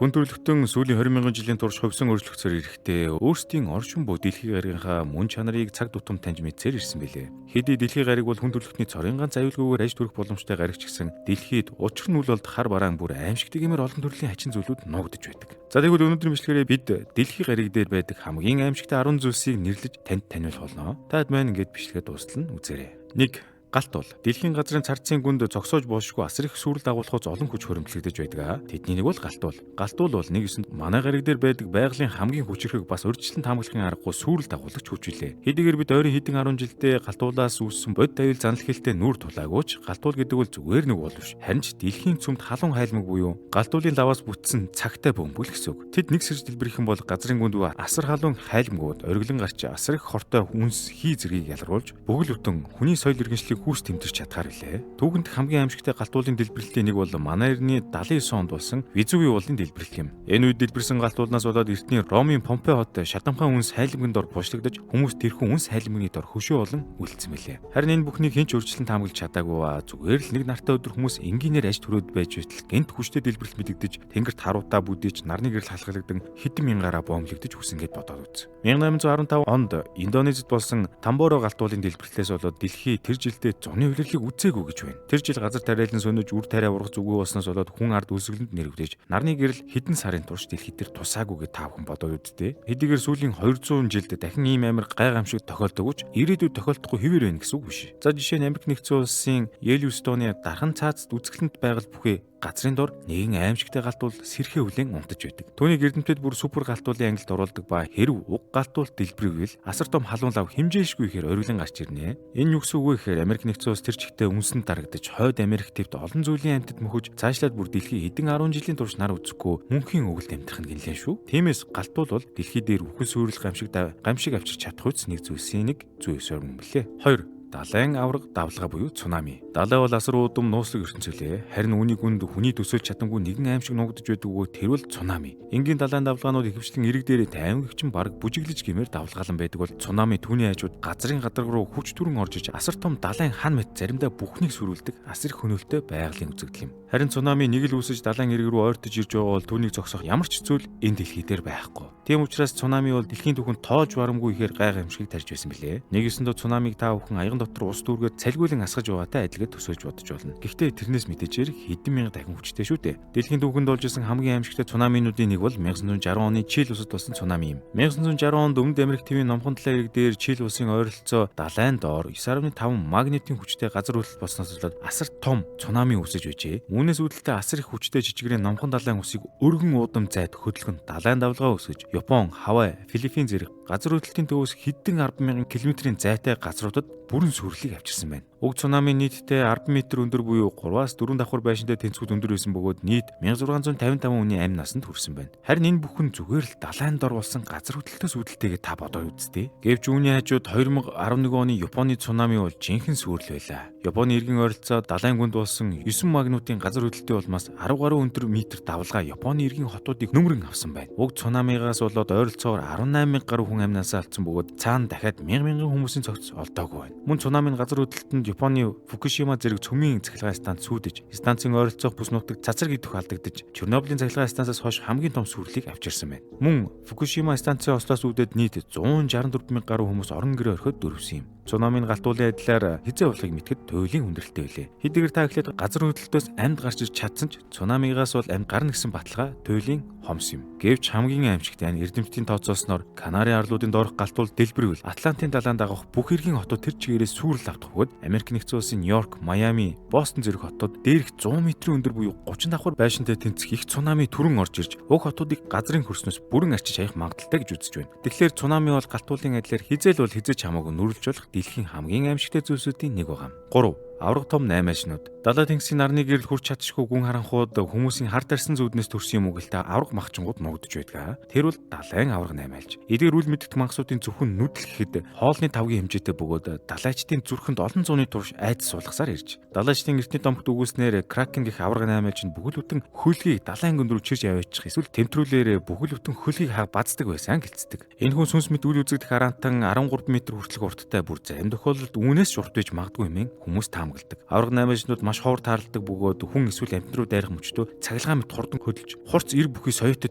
Хүн төрөлхтөн сүүлийн 20 мянган жилийн турш хувьсан өөрчлөгдсөөр ирэхдээ өөрсдийн оршин буй дэлхийн гаригийнхаа мөн чанарыг цаг тутам таньж мэдсээр ирсэн билээ. Хэдий дэлхийн гариг бол хүн төрөлхтний цорын ганц аюулгүйгээр аж төрөх боломжтой гариг ч гэсэн дэлхийд учир нь үл болд хар бараан бүр аимшигтай гэмээр олон төрлийн хачин зүйлүүд нуугдаж байдаг. За, тэгвэл өнөөдрийн бичлэгээр бид дэлхийн гариг дээр байдаг хамгийн аимшигтай 10 зүйлсийг нэрлэж танд таниулах болно. Таад маань ингээд бичлэгээ дуустал нь үзээрэй. 1. Галт бол дэлхийн газрын царцын гүнд зогсоож болшгүй асар их сүрэл дагуулахуйц олон хүч хөрөмтлөгдөж байдаг. Тэдний нэг бол галтуул. Галтуул бол нэг ёсонд манай гариг дээр байдаг байгалийн хамгийн хүчирхэг бас урьдчилан таамаглахын аргагүй сүрэл дагуулагч хүч билээ. Хэдийгээр бид ойрын хэдэн 10 жилдээ галтуулаас үүссэн бодит аюул занал хэлтэй нүүр тулаагүй ч галтуул гэдэг бол зүгээр нэг бол биш. Харин ч дэлхийн цөмд халуун хайлмаг буюу галтуулын лаваас бүтсэн цагтай бөмбөл гэсэн үг. Тэд нэг сэрж дэлбэрэх юм бол газрын гүнд буй асар халуун хайлмгууд ориглон гарч асар их хортой үнс хий зэргийг ялгаруулж бүгэл бүтэн хүний соёл иргэншлийг хүүс тэмдэрч чадхаар билээ. Түүхэнд хамгийн аимшигтай галтуулын дэлбэрэлтийн нэг бол манай эртний 79 онд болсон Везувий уулын дэлбэрэлт юм. Энэ үед дэлбэрсэн галтуулнаас болоод эртний Ромын Помпей хот шадамхан үнс хайлмгийн дор бушлагдаж хүмүүс тэрхүү үнс хайлмгийн дор хөшөө болон үлдсэн мэлээ. Харин энэ бүхнийг хэн ч урьдчилан таамаглаж чадаагүй ба зүгээр л нэг нартай өдөр хүмүүс энгийнээр аж төрөөд байж байтал гэнт хүчтэй дэлбэрэлт мэдэгдэж тэнгэрт харуудаа бүдийж нарны гэрэл халахлагдан хэдэн мянгаараа боомлогдож үсэн гэд бодоод үз. 1815 онд Индонезид болсон Тамборо галтуулын дэлбэрэлтээс болоод дэлхий тэр жилдээ зуны улирлыг үзээгүй гэж байна. Тэр жил газар тариалан сөнөж үр тариа ургах зүггүй болсноос болоод хүн ард үлсгэлэнд нэрвдэж нарны гэрэл хэдэн сарын турш дэлхий дээр тусаагүй гэж та бүхэн бодоод үздэй. Хэдийгээр сүүлийн 200 жилд дахин ийм амар гайхамшиг тохиолдоогүй ч ирээдүйд тохиолдохгүй хэвээр байна гэсэн үг биш. За, жишээ нь Америк нэгдсэн улсын Йеллоустоны дархан цаазд үзэсгэлэнт байгаль бүхий газрын дор нэгэн аимшигтай галтуул сэрхээ хүлээн унтаж байдаг. Түүнийг эрдэмтэд бүр супер галтуулын ангилд оруулдаг ба хэрв уг галтуул дэлбэрвэл асар том халуун лав хэмжээлшгүй ихээр ориглон гарч ирнэ. Энэ юу гэсэн үг вэ гэхээр Америк нэгдсэн улс тэр чигтээ үнсэн дарагдаж хойд Америк төвд олон зүйлийн амьтад мөхөж цаашлаад бүр дэлхий хэдэн 10 жилийн турш нар үзэхгүй мөнхийн өвөлд амьдрах нь гинлээ шүү. Тиймээс галтуул бол дэлхий дээр үхэл сүрэл гамшиг авчирч чадах үс нэг зүйлсийн нэг зүй ёсоор юм билээ. 2. Далайн аварга давлгаа буюу цунами. Далай бол асар уудам нууцлаг ертөнцөлээ. Харин үүний гүнд хүний төсөөлж чадамгүй нэгэн аимшиг нуугдаж байдаг бөгөөд тэр бол цунами. Энгийн далайн давлгаанууд ихэвчлэн эрэг дээрээ таймгагчин бараг бүжиглэж гэмээр давлгаалan байдаг бол цунами түүний хажууд газрын гадарга руу хүч түрэн орж иж асар том далайн хан мэт заримдаа бүхнийг сүрүүлдэг асар их хөнөөлтэй байгалийн үзэгдэл юм. Харин цунами нэг л үүсэж далайн эрэг рүү ойртож ирж байгаа бол түүнийг зогсоох ямар ч зүйл энэ дэлхий дээр байхгүй. Тийм учраас цунами бол дэлхийн түүхэнд тоож барамгүй ихээр гайхамшигыг тарьж байсан билээ. Нэг ёсондоо цунамиг та бүхэн аяган дотор ус дүүргээд цалгиулан асгаж байгаатай адилгээд төсөөлж бодож болно. Гэхдээ тэрнээс мэдээж хэдэн мянга дахин хүчтэй шүү дээ. Дэлхийн түүхэнд болж исэн хамгийн аимшигтай цунаминуудын нэг бол 1960 оны Чили улсад болсон цунами юм. 1960 онд Өмнөд Америк тивийн номхон талын эрэг дээр Чили улсын ойролцоо далайн доор 9.5 магнитын хүчтэй газар хөдлөлт болсноос болоод асар том цунами үүсэж байжээ. Үүнээс үүдэлтэй асар их хүчтэй жижигрийн номхон далайн усыг өргөн уудам зайд хөдөлгөн далайн давлгаа өсгөж Япон, Хавай, Филиппин зэрэг газар хөдлөлтийн төвөөс хэдэн 10,000 км-ийн зайтай газруудад бүрэн сүрлийг авчирсан байна. Уг цунами нийтдээ 10 м өндөр буюу 3-аас 4 давхар байшинтай тэнцвүүд өндөр байсан бөгөөд нийт 1655 хүний амь насанд хүрсэн байна. Харин энэ бүхэн зүгээр л далайн дор болсон газар хөдлөлтөөс үүдэлтэйгээ та бодоо үсттэй. Гэвч үүний хажууд 2011 оны Японы цунами бол жинхэнэ сүрэл байлаа. Японы эргэн ойролцоо далайн гүнд болсон 9 магнитын газар хөдлөлтийн улмаас 10 гаруй өндөр метр давлгаа Японы эргэн хотуудыг нүмерэн авсан байна. Уг цунамигаас болоод ойролцоогоор 18 мянга гаруй хүн амь насаа алдсан бөгөөд цаана дахиад мянга мянган хүмүүсийн цогц олдоогүй байна. Мөн цунамийн газар хөдлөлтөнд Японы Фукушима зэрэг цөмийн цахилгаан станц сүйдэж, станцын ойролцоох бүс нутаг цацраг идэх алдагдаж, Чернобылийн цахилгаан станцаас хойш хамгийн том сүрлийг авчирсан байна. Мөн Фукушима станцын ослоос үүдээд нийт 164 мянга гаруй хүмүүс орон гэрээ орхиод дөрвсөн юм. Цунамийн галтуулын адилаар хизээ болохыг мэтгэд туйлын хүндрэлтэй байлээ. Хэдийгээр та эхлээд газар хөдлөлтөөс амьд гарч ирж чадсан ч цунамигаас бол амьд гарна гэсэн баталгаа туйлын хомс юм. Гэвч хамгийн аимшигтай нь эрдэмтдийн тооцоолсноор Канарын арлуудын доорх галтуул дэлбэрвэл Атлантын далайн дагуух бүх эргийн хотууд тэр чигээрээ сүрэл автах бөгөөд Америк нэгдсэн улсын Нью-Йорк, Майами, Бостон зэрэг хотууд дээрх 100 метрийн өндөр буюу 30 давхар байшинтай тэнцэх их цунами түрэн орж ирж уг хотуудыг газрын хөрснөөс бүрэн арчиж хаях магадлалтай гэж үзэж байна. Тэгэхээр цунами бол галтуулын адилаар хизээл бол хизээч хамаагүй нүрэлж болох дэлхийн хамгийн аимшигтай зүйлсүүдийн нэг байгаа. 3. Аварга том наймаашнууд. Далай тэнгисийн нарны гэрэл хүрч чадшгүй гүн харанхууд хүмүүсийн хар тарсан зүуднээс төрсэн юм уу гэлтэй аварга махчингууд нуугдж байдаг. Тэр бол далайн аварга наймаалж. Эдгээр үл мэддэг мангасуудын зөвхөн нүдэл гэхэд хоолны тавгийн хэмжээтэй бөгөөд далайчдын зүрхэнд олон зууны турш айдас суулгасаар ирж. Далайчдын эртний домогт өгүүлснээр кракен гэх аварга наймаалж нь бүхэл бүтэн хөлгийг далайн гүн рүү чирж аваачих эсвэл тэмтрүүлээрээ бүхэл бүтэн хөлгийг хаа баздаг байсан гэлцдэг. Энэ хүн сүнс мэт үл үзэгдэх араантан 13 м хүртэлх урттай бүр зарим тохиолдолд үүнээс ч урт байж магадгүй хэмээн хүмүүс таамагладаг. таамагладаг. Аварга наймаажнууд маш ховор таарладаг бөгөөд хүн эсвэл амьтан руу дайрах мөчтөө цахилгаан мэт хурдан хөдөлж хурц эр бүхий соёотой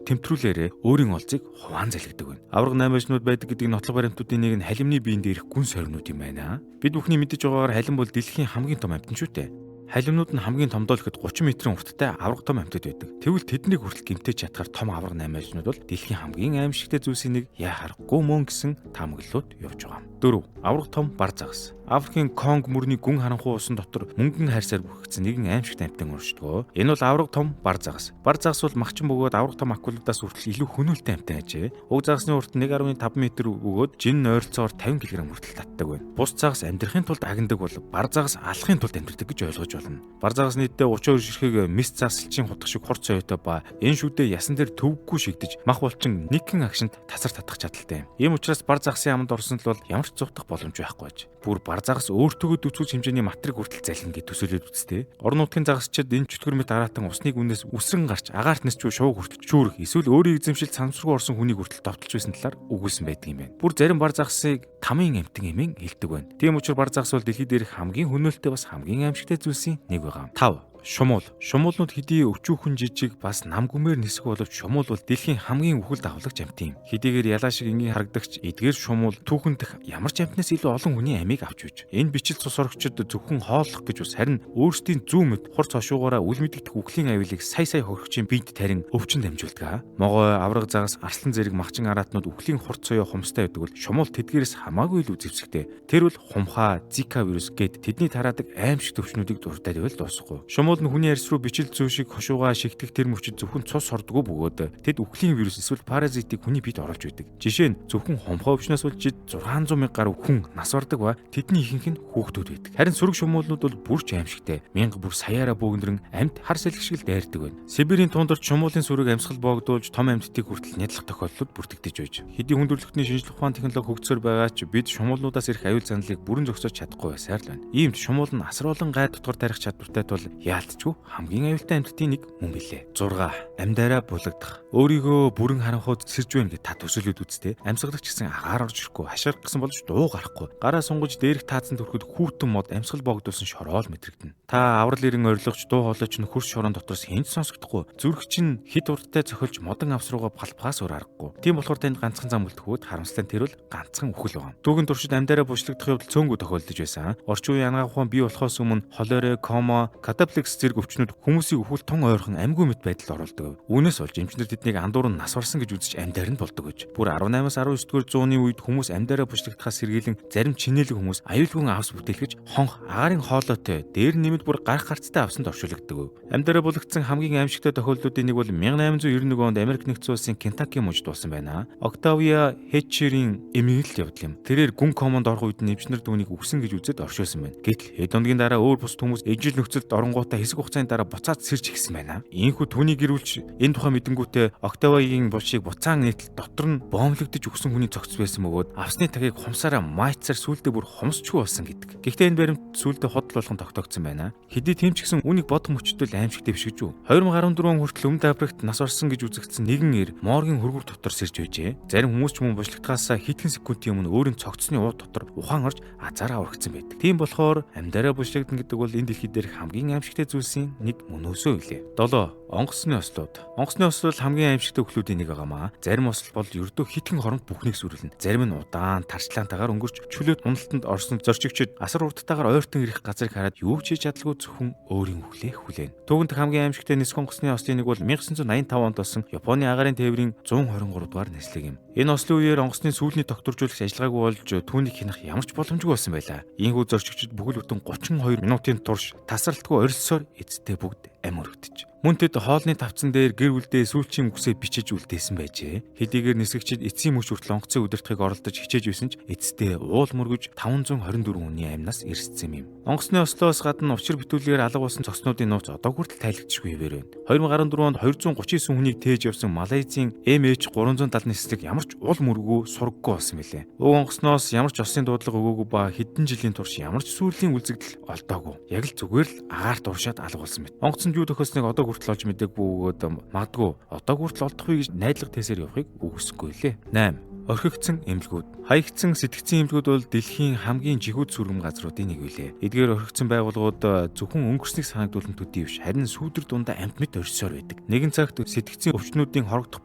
тэмтрүүлээрээ өөрийн олзыг хуваан залгидаг байна. Аварга наймаажнууд байдаг гэдэг нотлох баримтуудын нэг нь халимны биеийн дээрх гүн соринууд юм байна. Бид бүхний мэдэж байгаагаар халим бол дэлхийн хамгийн том амьтан шүү дээ. Халимнууд нь хамгийн томдоол ихэд 30 метрийн урттай аварга том амьтад байдаг. Тэгвэл тэднийг хүртэл гэмтээж чадхаар том аварга наймаажнууд бол дэлхийн хамгийн аимшигтай зүйлсийн нэг яа харахгүй мөн гэсэн таамаглалууд явж байгаа. 4. Аварга том бар загас. Африкийн Конг мөрний гүн харанхуй усан дотор мөнгөн хайрсаар бүрхэгдсэн нэгэн аимшигт амьтан уншдаг. Энэ бол аварга том бар загас. Бар загас бол махчин бөгөөд аварга том акулуудаас хүртэл илүү хөнөөлтэй амьтан ажээ. Уг загасны урт 1.5 м бөгөөд жин нь ойролцоогоор 50 кг хүртэл татдаг байна. Бус загас амьдрахын тулд агнадаг бол бар загас алахын тулд амьдардаг гэж ойлгож болно. Бар загас нийтдээ 32 ширхэг мис загасчийн хутга шиг хурц соёотой ба энэ шүдээ ясан дээр төвөггүй шигдэж мах булчин нэгэн агшинд тасар татах чадaltaй юм. Ийм учраас бар загасын аманд орсон л бол ямар ч зугтах боломж байхгүй аж. Бүр бар загас өөртөөгөө дүцгүүл хэмжээний матрик хүртэл залгина гэж төсөөлөд үзтээ. Орон нутгийн загасчид энэ чөтгөр мэт араатан усны гүнээс үсрэн гарч агаарт нисч шувуу хүртэл шүүрэх эсвэл өөрийн эзэмшил сансруу орсон хүнийг хүртэл довтолж байсан талаар өгүүлсэн байдаг юм байна. Бүр зарим бар загасыг тамын амьтан хэмээн хэлдэг байна. Тийм учраас бар загас бол дэлхий дээрх хамгийн хөнөөлттэй бас хамгийн аимшигтай зүйлсийн нэг байгаа. 5. Шумуул. Шумуулнууд хэдий өчүүхэн жижиг бас нам гүмээр нисэх боловч шумуул бол дэлхийн хамгийн үхэл дагуулагч амьтан юм. Хэдийгээр ялаа шиг энгийн харагдагч эдгээр шумуул түүхэн дэх ямар ч амьтнаас илүү олон хүний амийг авч үйж. Энэ бичил цус орогчид зөвхөн хооллох гэж ус харин өөрсдийн зүү мэд хурц хошуугаараа үл мэдэгдэх үхлийн аюулыг сая сая хөрөгчийн биед тарин өвчин дамжуулдаг. Могой, авраг загас, арслан зэрэг махчин араатнууд үхлийн хурц соёо хумстай байдаг бол шумуул тэдгээрээс хамаагүй илүү зэвсэгтэй. Тэр бол хумхаа, зика вирус гэд тэдний тараадаг аимшиг төвчнүүдийг дуртад байвал дуусахгүй. Шумуул нь хүний арьс руу бичил зүү шиг хошуугаа шигтгэх тэр мөчид зөвхөн цус ордгоо бөгөөд тэд үхлийн вирус эсвэл паразитыг хүний биед оруулж байдаг. Жишээ нь зөвхөн хумхаа өвчнөөс болж 600 мянга гаруй хүн нас бардаг ба тэдний ихэнх нь хүүхдүүд байдаг. Харин сөрөг шумуулнууд бол бүр ч аимшигтай. Мянга бүр саяараа бөөгнөрөн амьд хар сэлэг шиг л дайрдаг байна. Сибирийн тундорч шумуулын сөрөг амьсгал боогдуулж том амьтдыг хүртэл нядлах тохиолдлууд бүртгэгдэж байж. Хэдий хүн төрөлхтний шинжлэх ухааны технологи хөгжсөөр байгаа ч бид шумуулнуудаас ирэх аюул заналыг бүрэн зогсоож чадахгүй байсаар л байна. Иймд шумуул нь асар олон гай дотгор тарих чадвартай тул яалтчгүй хамгийн аюултай амьтдын нэг мөн билээ. 6. Амьдаараа булагдах. Өөрийгөө бүрэн харанхуйд сэрж байна гэж та төсөөлөд үзтээ. Амьсгалагч гэсэн агаар орж ирэхгүй, хашгирах гэсэн болж дуу гарахгүй. Гараа сунгаж дээрх таацсан төрөхөд хүүтэн мод амьсгал боогдуулсан шороол мэдрэгдэнэ. Та аврал ирэн орилгоч дуу хоолой чинь хөрс шорон дотроос хэн ч сонсогдохгүй. Зүрх чинь хит урттай зохилж модон авс руугаа балбахаас өөр аргагүй. Тийм болохоор танд ганцхан зам үлдэхүүд харамсалтай нь тэр бол ганцхан үхэл байгаа. Түүхэн туршид амьдаараа бушлагдах явдал цөөнгөө тохиолдож байсан. Орчин үеийн анагаах ухаан бий болохоос өмнө холерэ, кома, катаплекс зэрэг өвчнүүд хүмүүсийг үхэл тун ойрхон амьгүй мэт байдалд оруулдаг. Үүнээс болж эмчнэр тэднийг андуурн нас барсан гэж үзэж амьдаар нь болдог гэж. Бүр 18-аас 19 дугаар зууны үед хүмүүс амьдаараа бушлагдахаас сэргийлэн зарим чинээлэг хүмүүс аюулгүй авс бүтээлгэж хонх агаарын хоолойтой дээр нэмэд бүр гарах гарцтай авсанд оршуулдаг. Амьдаараа булагдсан хамгийн аимшигтай тохиолдлуудын нэг бол 1891 онд Америк нэгдсэн улсын Кентаки мужид болсон байна. Октавиа Хэтчерийн эмнэлэл явдал юм. Тэрээр гүн комонд орох үед эмчнэр түүнийг үхсэн гэж үзээд оршуулсан байна. Гэтэл хэд хоногийн дараа өөр бус хүмүүс ижил нөхцөлд оронгуудаа хэсэг хугацааны дараа буцаад сэрж ирсэн байна. Ийхүү түүний гэрүүлч энэ тухай мэдэнгүүтээ Октавиагийн булшийг буцаан нийтэл дотор нь бомблогдож өгсөн хүний цогц байсан бөгөөд авсны тагийг хумсаараа майцаар сүулдэ бүр хумсчгүй болсон гэдэг. Гэхдээ энэ баримт сүулдэ худал болгон тогтоогдсон байна. Хэдий тийм ч гэсэн үүнийг бодох мөчтөл аимшигтэй биш гэж үү. 2014 он хүртэл Өмнөд Африкт нас барсан гэж үзэгдсэн нэгэн эр моргийн хөргөр дотор сэрж байжээ. Зарим хүмүүс ч мөн бушлагдахаас хэдхэн секундын өмнө өөрийн цогцсны ууд дотор ухаан орж азаараа урагдсан байдаг. Тийм болохоор амьдаараа бушлагдана гэдэг бол энэ дэлхий дээрх хамгийн аимшигтай зүйлсийн нэг мөн өсөө билээ. 7. Онгоцны ослууд. Онгоцны осол бол хамгийн аимшигтай үхлүүдийн нэг байгаамаа. Зарим осол бол ердөө хитгэн хоромт бүхнийг сүрэлнэ. Зарим нь удаан тарчлаантайгаар өнгөрч чөлөөт уналтанд орсон зорчигчид асар урттайгаар ойртон ирэх газрыг хараад юу ч хийж чадалгүй зөвхөн өөрийн үхлээ хүлээнэ. Түүгэнт хамгийн аимшигтай нисэх онгоцны ослын нэг бол 1985 онд болсон Японы агаарын тээврийн 123 дугаар нислэг юм. Энэ ослын үеэр онгоцны сүүлийн тогтворжуулагч ажиллагаагүй болж түүнийг хянах ямар ч боломжгүй болсон байлаа. Ийхүү зорчигчид бүхэл бүтэн 32 минутын турш тасралтгүй орилсоор эцэстээ бүгд амь өргөдөж. Мөн тэд хоолны тавцан дээр гэр бүлдээ сүүлчийн үгсээ бичиж үлдээсэн байжээ. Хэдийгээр нисгэгчид эцсийн мөч хүртэл онгоцыг удирдахыг оролдож хичээж байсан ч эцэстээ уул мөргөж 524 хүний амнаас эрсдсэн юм. Онгоцны ослоос гадна учир битүүлгээр алга болсон цогцнуудын нууц одоо хүртэл тайлэгдшгүй хэвээр байна. 2014 онд 239 хүнийг тээж явсан Малайзийн MH370 нислэг ямар ч уул мөргөө сургаггүй болсон мэлээ. Уг онгоцноос ямар ч осын дуудлага өгөөгүй ба хэдэн жилийн турш ямар ч сүрлийн үлзэгдэл олдоогүй. Яг л зүгээр л агаарт уршаад алга болсон мэт. Онгоцонд юу тохиолсныг одоо хүртэл олж мдэггүй бөгөөд магадгүй одоо хүртэл олдохгүй гэж найдлага тээсээр явахыг үгүйсэхгүй лээ. 8. Орхигдсон эмнэлгүүд. Хаягдсан сэтгцийн эмнэлгүүд бол дэлхийн хамгийн жихүүд сүргэм газруудын нэг билээ. Эдгээр орхигдсон байгууллагууд зөвхөн өнгөрснийг санагдуулан төдий биш, харин сүүдэр дундаа амьд мэт орсоор байдаг. Нэгэн цагт сэтгцийн өвчнүүдийн хорогдох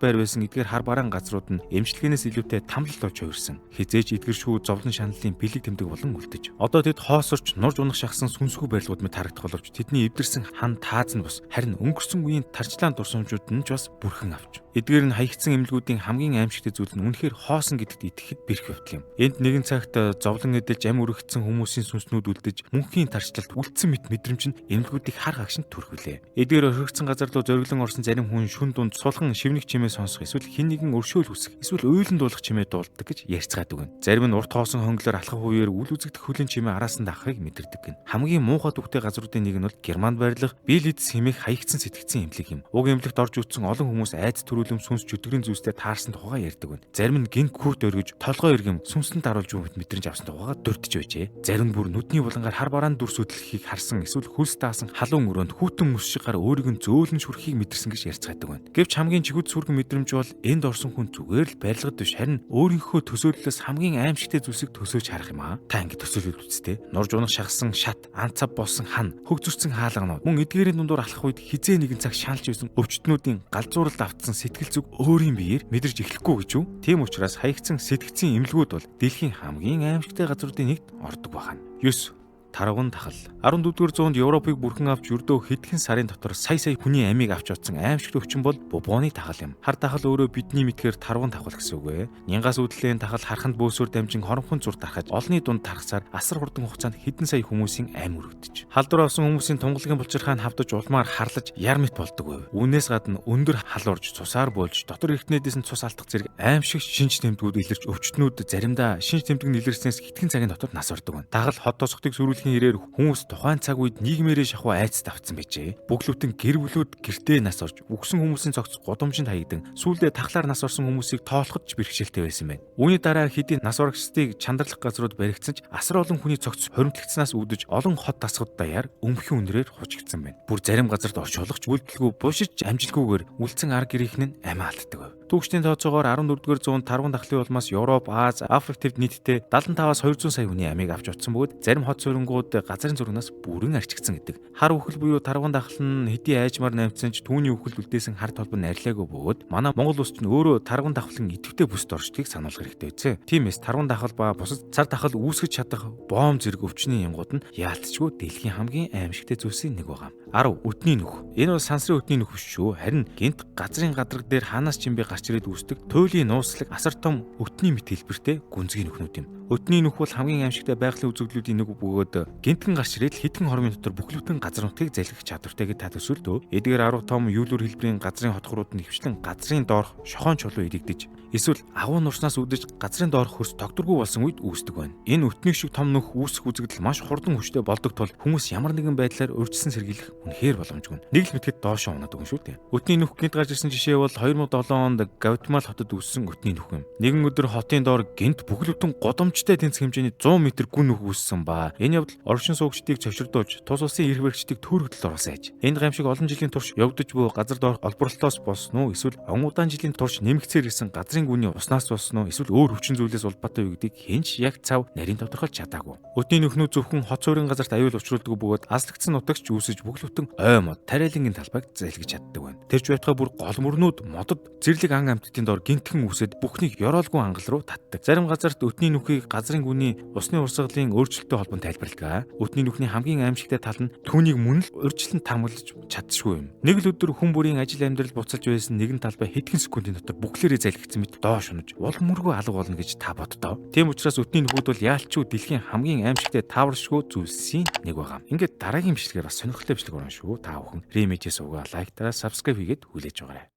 байр байсан эдгээр хар бараан газрууд нь эмчилгээнээс илүүтэй тамлалт болж хувирсан. Хизээж эдгэршгүй зовлон шаналлын бэлэг тэмдэг болон үлдэж. Одоо тэд хоосорч нурж унах шахсан сүнсгүй барилгууд мэт харагдах боловч тэдний эвдэрсэн хан тааз нь бус, харин өнгөрсөн үеийн тарчлаан дурсамжууд нь ч бас бүрхэн авч. Эдгээр нь хаягдсан эмнэлгүүдийн хамгийн аимшигтай зүйл нь үнэхээр хоосон гэдэгт итгэхэд бэрх явдал юм. Энд нэгэн цагт зовлон эдэлж ам өргөгдсөн хүмүүсийн сүнснүүд үлдэж мөнхийн тарчлалт үлдсэн мэт мэдрэмж нь эмнэлгүүдийг хар хагшинд түрхвэлээ. Эдгээр орхигдсон газар руу зориглон орсон зарим хүн шүн дунд сулхан шивнэг чимээ сонсох, эсвэл хэн нэгэн өршөөл хүсэх, эсвэл уйлан дуулах чимээ дуулдаг гэж ярьцгаадаг байна. Зарим нь урт хоосон хонглоор алхах үеэр үл үзэгдэх хөлийн чимээ араас нь дагахыг мэдэрдэг гин. Хамгийн муухай түүхтэй газруудын нэг нь бол Германд байрлах Билидс хэмээх хаягдсан сэтгцэн эмнэлэг юм. Уг эмнэлэгт орж үтсэн олон хүмүүс айц төрүүлэм сүнс чөтгөрийн зүйлстэй таарсан тухайга ярьдаг байна. Зарим нь гинт күрт өргөж толгой эргэм сүнсэнд даруулж буй мэдрэмж авсан тухайга дурдж байжээ. Зарим нь бүр нүдний булангаар хар бараан дүрс хөдлөхийг харсан, эсвэл хөлс даасан халуун өрөөнд хүүтэн мөс шиг гар өөрийг нь зөөлөн шүрхийг мэдэрсэн гэж ярьцгаадаг байна. Гэвч хамгийн жигүүд сүргэн мэдрэмж бол энд орсон хүн зүгээр л барилгад биш, харин өөрийнхөө төсөөллөөс хамгийн аимшигтай зүйлсийг төсөөж харах юм аа. Та ингэ төсөөлөл үсттэй. Нурж унах шахсан шат, анцав болсон хан, хөгзөрсөн хаалганууд мөн эдгээрийн дундуур алхах үед хизээ нэгэн цаг шаналж байсан өвчтнүүдийн галзууралд автсан сэтгэл зүг өөрийн биеэр мэдэрч эхлэхгүй гэж үү? Тийм учраас хаягдсан сэтгцийн эмнэлгүүд бол дэлхийн хамгийн аимшигтай газруудын нэгт ордог байна. 9. Тарваган тахал. 14-р зуунд Европыг бүрхэн авч ердөө хэдхэн сарын дотор сая сая хүний амийг авч очсон аимшигт өвчин бол бубоны тахал юм. Хар тахал өөрөө бидний мэдхээр тарваган тахал гэсэн үг ээ. Нингаас үүдлийн тахал харханд бөөсөөр дамжин хоромхон зур тархаж олонний дунд тархасаар асар хурдан хугацаанд хэдэн сая хүмүүсийн ам өргөдөж. Халдвар авсан хүмүүсийн тунгалгийн булчирхаа нь хавдаж улмаар харлаж яр мэт болдог байв. Үүнээс гадна өндөр халуурж цусаар бөөлж дотор эртнээдээс нь цус алдах зэрэг аимшиг шинж тэмдгүүд илэрч өвчтнүүд заримдаа шинж тэмдэг нь илэрснээс хэдхэн цагийн дотор нас ордог байна. Тахал хот тосготыг сөрүүлэхийн хэрээр хүмүүс тухайн цаг үед нийгмээрээ шахуу айцд автсан байжээ. Бүглүүтэн гэр бүлүүд гэртээ нас орж үгсэн хүмүүсийн цогц гудамжинд хаягдан сүүлдээ тахлаар нас орсон хүмүүсийг тоолоход ч бэрхшээлтэй байсан байна. Үүний дараа хэдийн нас орогчдыг чандралах газрууд баригдсан ч асар олон хүний цогц хоримтлагдсанаас үүдэж олон хот тасгад даяар өмхийн үнрээр хужигдсан байна. Бүр зарим газарт орчуулгч үйлдэлгүй буушиж амжилгүйгээр үлдсэн ар гэрийнхэн нь амиа алддаг байв. Түүхчдийн тооцоогоор 14-р зуунд тарван дахлын улмаас Европ, Аз, Африк төвд нийтдээ 75-аас 200 сая хүний амийг авч очсон бөгөөд зарим хот суурингууд газрын зургнаас бүрэн арчигдсан гэдэг. Хар үхэл буюу тарван дахал нь хэдий айжмаар намтсан ч түүний үхэлд үлдээсэн хар толбо нь арилаагүй бөгөөд манай Монгол улс чинь өөрөө тарван дахлын идэвхтэй бүст оршдгийг сануулах хэрэгтэй үзээ. Тиймээс тарван дахал ба бусад цар тахал үүсгэж чадах бомб зэрэг өвчний янгууд нь яалтчгүй дэлхийн хамгийн аимшигтай зүйлсийн нэг байгаа. 10. Өтний нүх. Энэ бол сансрын өтний нүх биш шүү. Харин гинт газрын гадраг дээр хаанаас ч юм бэ гарч ирээд үүсдэг туйлын нууцлаг асар том өтний мэт хэлбэртэй гүнзгий нүхнүүд юм. Өтний нүх бол хамгийн аимшигтай байгалийн үзэгдлүүдийн нэг бөгөөд гинтхэн гарч ирээд хэдхэн хормын дотор бүхлөтэн газар нутгийг залгих чадвартай гэж та төсөөлдөө. Эдгээр 10 том юулүр хэлбэрийн газрын хотхрууд нь хвчлэн газрын доорх шохоон чулуу ирэгдэж эсвэл агуу нурснаас үүдэж газрын доорх хөрс тогтворгүй болсон үед үүсдэг байна. Энэ өтнийг шиг том нүх үүсэх үзэгдэл маш хурдан хүчтэй болдог тул хүмүүс ямар нэгэн байдлаар урьдчилан сэргийлэх үнэхээр боломжгүй. Нэг л мэтгэд доошоо унаад өгөн шүү дээ. Өтний нүх гинт гарч ирсэн жишээ бол 2007 онд Гватемала хотод үүссэн өтний нүх юм. Нэгэн өдөр хотын доор гинт бүхэл бүтэн гудамжтай тэнцэх хэмжээний 100 м гүн нүх үүссэн ба. Энэ явдал оршин суугчдыг цовширдуулж тус улсын эрх баригчдыг төөрөгдөлд оруулсан аж. Энэ гамшиг олон жилийн турш явагдаж буй газар доорх олборлолтоос болсон уу, эсвэл он удаан жилийн турш нэмэгцээр ирсэн газрын гүний уснаас болсон уу, эсвэл өөр хүчин зүйлээс улбаатай юу гэдгийг хэн ч яг цав нарийн тодорхойлж чадаагүй. Өтний нүхнүүд зөвхөн хот суурин газарт аюул учруулдаг бөгөөд азлагдсан нутагч үүсэж бүхэл бүтэн ой мод тариалангийн талбайг залгиж чаддаг байна. Тэр ч байтугай бүр гол мөрнүүд модод зэрлэг ан амьтдын дор гинтхэн үүсээд бүхнийг ёроолгүй ангал руу татдаг. Зарим газарт өтний нүхийг газрын гүний усны урсгалын өөрчлөлттэй холбон тайлбарладаг. Өтний нүхний хамгийн аимшигтай тал нь түүнийг мөн л урьдчилан таамаглаж чадшгүй юм. Нэг л өдөр хүн бүрийн ажил амьдрал буцалж байсан нэгэн талбай хэдхэн секундын дотор бүхлээрээ залгигдсан мэт доош унаж улам мөргөө алга болно гэж та боддоо. Тийм учраас өтний нүхүүд бол яалчгүй дэлхийн хамгийн аимшигтай тааваршгүй зүйлсийн нэг байгаа. Ингээд дараагийн бичлэгээр бас сонирхолтой бичлэг орно шүү. Та бүхэн Ремэжээс угаа лайк дараа subscribe хийгээд хүлээж аваарай.